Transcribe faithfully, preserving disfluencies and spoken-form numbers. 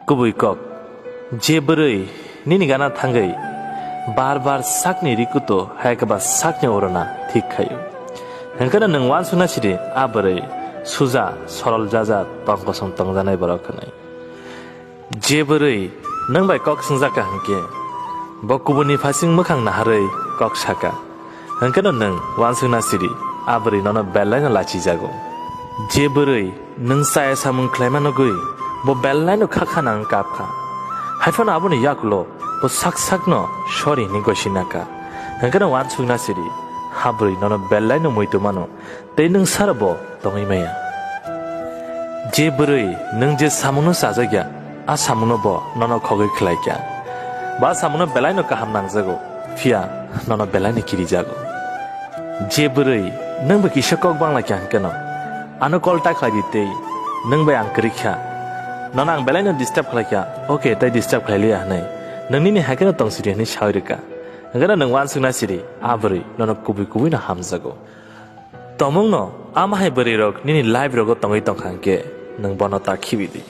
Kubui kok, je bwrwi nini gana thangwi bar bar sakni rikuto hai khe ba sakni orona thik khaio, hwnkhe no nwng uansukna sidi a bwrwi suja, sorol jaja, tong kosom tongjanai borok hwnwi. Je bwrwi nwng bai kok swngjak kha hwnkhe bo kubuni phasing mwkhang naharwi kok saka. Hwnkhe no nwng uansukna sidi, a bwrwi nono belai no lachijago. Je bwrwi nwng chaya samung khlaima nugwi bo belai no kha kha nang kap kha. Haiphano aboni yakulo bo sak sak no sorry hinwi gosi naka. Hwnkhe no uansukna sidi, ha bwrwi nono belai no muitu mano tei nwng sara bo tongwi maya. Je bwrwi nwng je samungno chajakya, a samungno bo nono khogwi khlaikha. Ba samungno belaino kaham nangjago, phiya nono belaino kirijago. Je bwrwi nwng bo kisa kok banglaikha hwnkhe no, ano call ta khlai di tei nwng bai ang kwrwi kha. Nono ang belaino disturb khlaikha, okay, tei disturb khlailiya hwnwi nwng nini hai kheno tongsidi hwnwi sawi rwkha. Hwnkhe no nwng uansukna sidi, a bwrwi nono kubui kubui no hamjago. Tongmungno ama hai bwrwirok nini life rogo tongwi tongkha hwnkhe nwng bono ta khibi di.